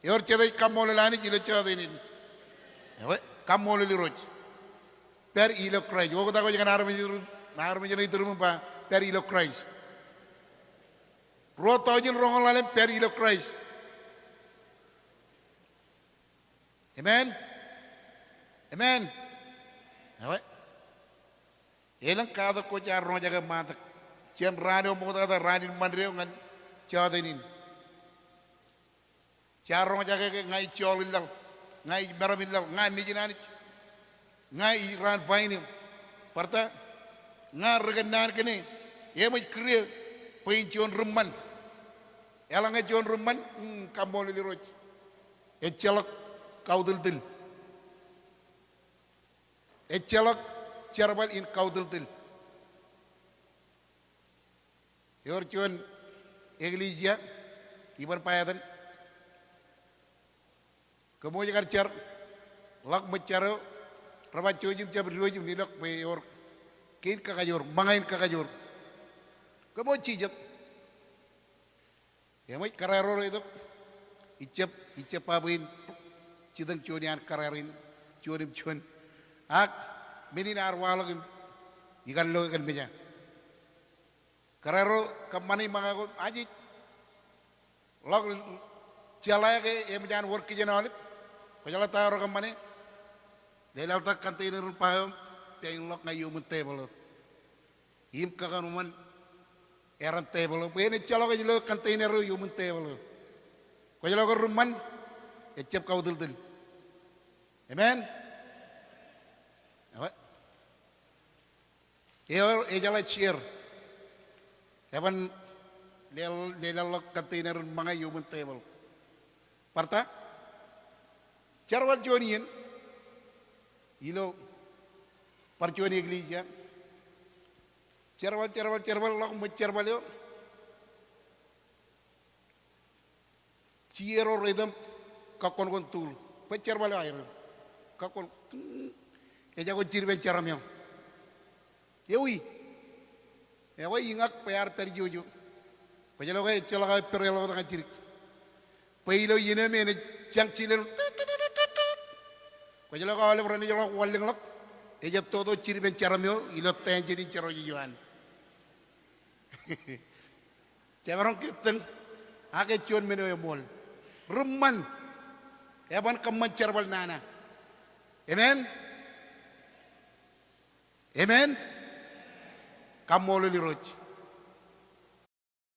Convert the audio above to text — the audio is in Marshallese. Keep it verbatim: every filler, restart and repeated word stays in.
Ewōr jet ej kaṃṃoolol Anij ilo jota in? Ewe, kaṃṃoolol Irooj. Pād ilo Kraist. Oktak eo kōn armej, armej ṇe ituruṃ im ba, pād ilo Kraist. Ruo taujin roñoul ḷalem, pād ilo Kraist. Amen. Amen. Ewe. Elōñ katak ko jaar roñjake ṃaantak jān raan eo ṃokta, raan in Ṃande eo ñan jota in. Jaar roñjake ke ña ij joḷ in laḷ, ña ij meram in laḷ, ña nejin Anij, ña ij raan vain eo. Bar ta? Ña ri kōnnaan kōn e. Eṃōj kūr e bwe in juon ri ṃan. Eḷaññe juon ri ṃan, mm, kaṃṃoolol Irooj. Ejjeḷọk kautūltūl. Ejjeḷọk jerbal in kautūltūl. Ewōr juon eklejia iban ba etan, kōmwōj kar jar, ḷọk ṃōj jar eo, rej ba jouj im jab diwōj im lelọk bwe ewōr kein kakajoor, ṃōñā in kakajoor. Kōmwōj jijet. Eṃōj kōrā ro reitok, ijjab, ijjab ba bwe in jitōñ juon iaan kōrā in, juon im juon. Ak men in ear waḷọk im ikar lo kōn meja. Kōrā ro kōṃṃane ṃōñā ko, ajej. Ḷọk jeḷā ke eṃōj an wōr kijen aolep. Kwōjeḷā ta eo rekōṃṃane? Leḷọk ta container in ba eo, pād in ḷọk ñan iuṃwin tebōḷ eo im kōkanoṃṃan eran tebōḷ eo. Bwe en ejjeḷọk ej lo container eo iuṃwin tebōḷ eo. Kwōjeḷā ke ri ṃan, ejjab kautūltūl. Amen. Ewe. Eo, ejeḷā share. Eban le-, leḷọk container in ṃōñā iuṃwin tebōḷ. Bar ta? Jerbal juon iien ilo bar juon eklejia. Jerbal, jerbal, jerbal, ḷọk ṃōj jerbal eo. Jiero reitok im kakkōnkōn tool. Bwe jerbal eo aer. Kakkōn, mm, ejako jidipen jeram eo. Ewi. Ewi, iñak bwe ear pād ijo. Kwōjeḷā ke ejjeḷọk aō pere ḷọk ñan jidik. Bwe ilo iien eo me enaaj jañ jilel. Kwōjeḷā ke aolep ren ejjeḷọk wanlōñḷọk. Ejab toto jidipen jeram eo ilo tenjen in jerooj ijo an. Jemaroñ ke tōñ, ak ej juon men eo eṃool. Ri ṃan, eban kōṃṃan jerbal nana. Amen. Amen. Kaṃṃoolol Irooj.